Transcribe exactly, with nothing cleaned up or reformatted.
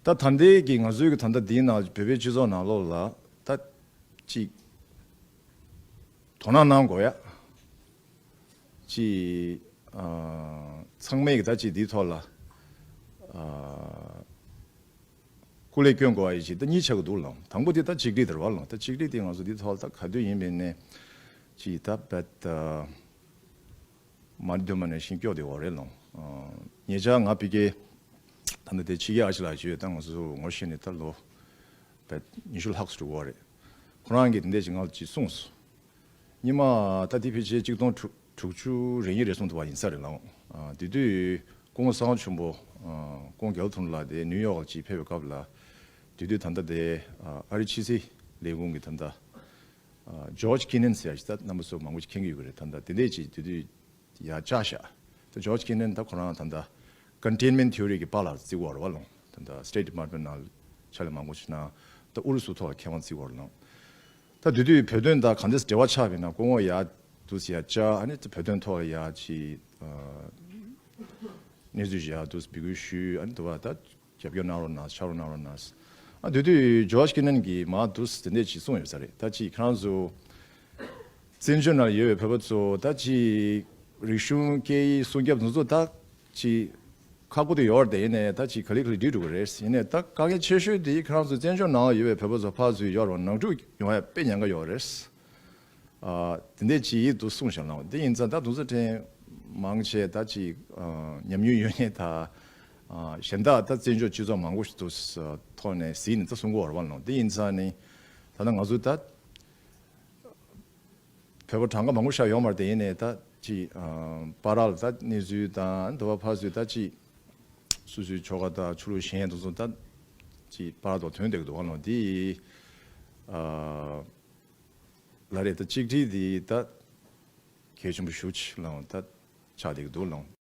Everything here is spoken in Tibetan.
ད་ད་ལྟའི་གི་ང་ཚོའི་གི་ད་ལྟ་འདིའི་ནང་བོད་པའི་སྤྱི་ཚོགས་ནང་ལོགས་ལ་ད་ཅིག་དོ་སྣང་གནང་དགོས་ཡ། ཅིག་ཨ། ཚང་མས་གི་ད་ཅིག་འདིའི་ཐོག་ལ་ཨ། སྐུ་ལས་སྐྱོན་དགོས་པ་ཡིན་ཅིག་ད་གཉིས་ཆགས་ཀྱི་འདུག་ལགས། དང་པོ་དེ་ད་གཅིག་སྒྲིལ་དེ་རེད་བ་ལགས། ད་གཅིག་སྒྲིལ་དེ་ང་ཚོ་འདིའི་ཐོག་ལ་ད་ག་དུས་ཡིན་པའི་ནས་ཅིག་ད་བད་ད། མ་འདོད་མ་ནས་ཤིང་སྐྱོ་དེ་འོ་རེད་ལོང་། ཉེ་ཆར་ང་ཕི་ཀའི་ད་ནི་དེ་ཕྱི་རྒྱལ་ཨ་ཅི་ལགས་བྱོས་ད་ང་ཚོ་ངོ་ཤེས་ནས་ད་ལོ་བས་ཉི་ཤུ་ལྷག་ཙམ་འགྲོ་གི་རེད། ཁོ་རང་གིས་དེ་འདྲས་ཅིག་ང་ལ་ཅིག་གསུངས་སོང་། ཉི་མ་ད་དེ་ཕལ་ཆེར་གཅིག་སྟོང་དྲུག་དྲུག་ཅུ་རེ་གཉིས་རེ་གསུམ་དུ་བ་ཡིན་ས་རེད་ལོང་། དེ་དུས་སྐུ་ངོ་གསང་བ་ཆེན་པོ་སྐུ་ངོ་རྒྱལ་བ་ཐོབ་རྣམ་ལགས་དེ་ནིའུ་ཡོག་ལ་ཅིག་ཕེབས་པའི་སྐབས་ལ་དེ་དུས་ད་ལྟ་དེ་ཨ་རི་ཕྱི་སྲིད་ལས་ཁུངས་ཀྱི་ད་ལྟ། ཇོརྗ་ཀེ་ནན་ཟེར་ཡ་ཞིག་ད་རྣམ་པ་ཚོ་མང་པོ་ཞིག་མཁྱེན་གྱི་ཡོད་ཀྱི་རེད། ད་ལྟ་དེ་འདྲས་ཅིག་དེ་དུས་ཡར་བཅར་ཤག་ད་ཇོརྗ་ཀེ་ནན་ད་ཁོ་རང་ད་ལྟ་ཀོན་ཊེན་མེན་ཊི་ཐི་ཡོ་རི་གི་པཱ་ལགས་བརྩི་གི་ཡོད་རེད་བ་ལོང་། ད་ལྟ་སི་ཊེཊ་ཌི་པཱར་ཊི་མེན་ཊི་ནང་ཕྱག་ལས་མང་པོ་ཞིག་གནང་། ད་ཨུ་རུ་སུ་ཐོག་ལ་མཁས་དབང་བརྩི་གི་ཡོད་རེད་ལོང་། ད་དེ་དུས་བོད་དོན་དང་གང་འདྲས་འབྲེལ་བ་ཆགས་པ་ཡིན་ན་སྐུ་ངོ་ཡར་འདུག་སེ་ཡར་བཅར། ཨ་ནི་ད་བོད་དོན་ཐོག་ལ་ཡར་ཅིག་གནས་ཚུལ་ཞིག་ཡར་འདུག་སེ་འབོད་སྐུལ་ཞུས། ཨ་ནི་དུ་བ་ད། རྒྱབ་སྐྱོར་གནང་རོགས་གནང་། ཕྱག་རོགས་གནང་རོགས་གནང་། ཨ་དེ་དུས་ཇོརྗ་ཀེ་ནན་གྱིས་མར་འདུག་སེ་དེ་འདྲས་ཅིག་གསུངས་ཡོད་ས་རེད། ད་ཅིག་ཁྱེད་རང་ཚོ་བཙན་བྱོལ་ནང་ཡོད་པའི་བོད་པ་ཚོ་ད་ཅིག་རིག་གཞུང་སྐད་ཡིག་སྲུང་སྐྱོབ་འདི་ཚོ་ད་ཅིག་ཁག་པོ་དེ་ཡོད་རེད། དེ་ཡིན་ནའི་ད་ཅིག་ག་ལེ་ག་ལེ་འགྲིག་འགྲོ་གི་རེད། ཡིན་ནའི་ད་དཀའ་ངལ་ཆེ་ཤོས་དེ་ཁྱེད་རང་ཚོ་བཙན་བྱོལ་ནང་ཡོད་པའི་བོད་པ་ཚོ་ཕར་ཚུར་ཡོད་རེད་བ། ནང་འཁྲུག་ཡོང་ཡ་དཔེ་ཉེན་ཁ་ཡོད་རེད། ཨ་དེ་འདྲས་ཅིག་འདུག་གསུངས་བཞག་ལ། དེ་ཡིན་ཙང་ད་དུང་ཚོ་ཕྲན་མང་ཆེ་ད་ཅིག་ཨ་ཉམས་མྱོང་ཡོད་མཁན་ད་ཨ་གཞན་དག་ད་བཙན་བྱོལ་སྤྱི་ཚོགས་མང་པོ་ཞིག་ཏུ་ཐོག་ནས་གཟིགས་ནས་ད་གསུང་གི་ཡོད་རེད་བ་ལོང་། དེ་ཡིན་ཙང་ནི་ད་ལྟ་ང་ཚོ་ད་བོད་པ་གྲངས་ཀ་མང་པོ་ཞིག་ཡོད་མ་རེད། དེ་ཡིན་ནའི་ད་ཅིག་ཨ་བར་ལ་ད་གནས་ཚུལ་དང་དུ་བ་ཕར་ཚུར་ད་ཅིག་སོ་སོའི་ཆོལ་ཁ་དང་ཆོས་ལུགས་གཞན་དེ་ཚོ་ད་ཅིག་བར་དུ་ཐོན་བསྡད་ཀྱི་འདུག་བ་ལོང་། དེ་ཨ། ལ་རེད། ད་གཅིག་སྒྲིལ་འདི་ད་གལ་ཆེན་པོ་ཞེ་པོ་ཅིག་ལ་ད་ཆགས་བསྡད་ཀྱི་འདུག་ལགས།